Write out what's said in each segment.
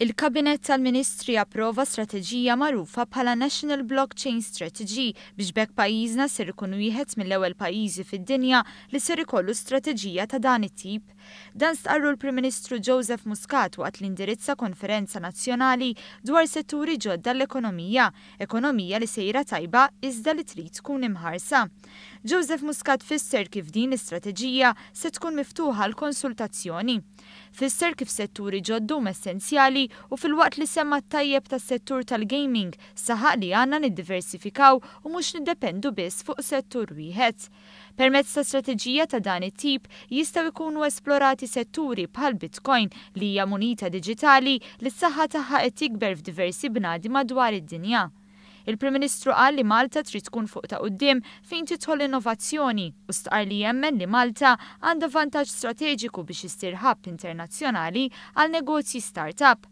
Il-Kabinett tal-Ministri approva strateġija magħrufa bħala National Blockchain Strategy biex b'hekk pajjiżna ser ikun wieħed mill-ewwel pajjiżi fid-dinja li ser ikollu strateġija ta' dan it-tip. Dan stqarru l-Prim Ministru Joseph Muscat waqt li indirizza konferenza nazzjonali dwar setturi ġodda l-ekonomija, ekonomija li sejra tajba iżda li trid tkun imħarsa. Joseph Muscat fisser kif din l-istrateġija se tkun miftuħa għal konsultazzjoni. Fisser kif setturi ġodda huma essenzjali u filwaqt li semma tajjeb tas-settur tal-gaming, saħaq li għandna niddiversifikaw u mhux niddependu biss fuq settur wieħed. Permezz ta' strateġija ta' dan it-tip jistgħu jkunu esplorati setturi bħal Bitcoin, li hija munita diġitali li s-saħħa tagħha qed tikber f'diversi bnadi madwar id-dinja. Il-Prim Ministru qal li Malta trid tkun fuq ta' quddiem fejn tidħol innovazzjoni u stqar li jemmen li Malta għandha vantaġġ strateġiku biex issir hub internazzjonali għal negozji startup.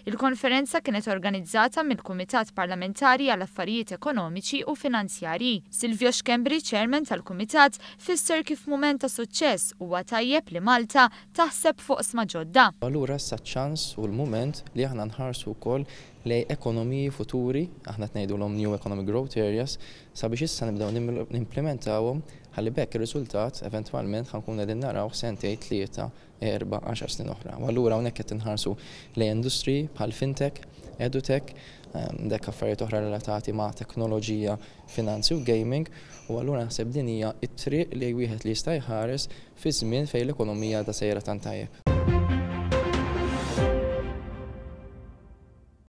Il-konferenza kienet organizzata mill-Kumitat Parlamentari għal Affarijiet Ekonomiċi u Finanzjarji. Silvio Schembri, chairman tal-Kumitat, fisser kif mument ta' suċċess huwa tajjeb li Malta taħseb fuq oqsma ġodda. Allura issa ċans u l-mument li aħna nħarsu wkoll lejn ekonomiji futuri, aħna ngħidulhom New Economic Growth Areas, sabiex issa nibdew nimplementawhom ħalli b'hekk ir-riżultat eventwalment ħa nkunu qegħdin naraw sentejn, 3, 4, 10 snin oħra. U allura hawnhekk qed inħarsu lejn industry bħal fintech, edutech, dak affarijiet oħra relatati ma' teknoloġija, finanzi u gaming, u allura naħseb din hija t-triq li wieħed li jista' jħares fi żmien fejn l-ekonomija da sejra tant tajjeb.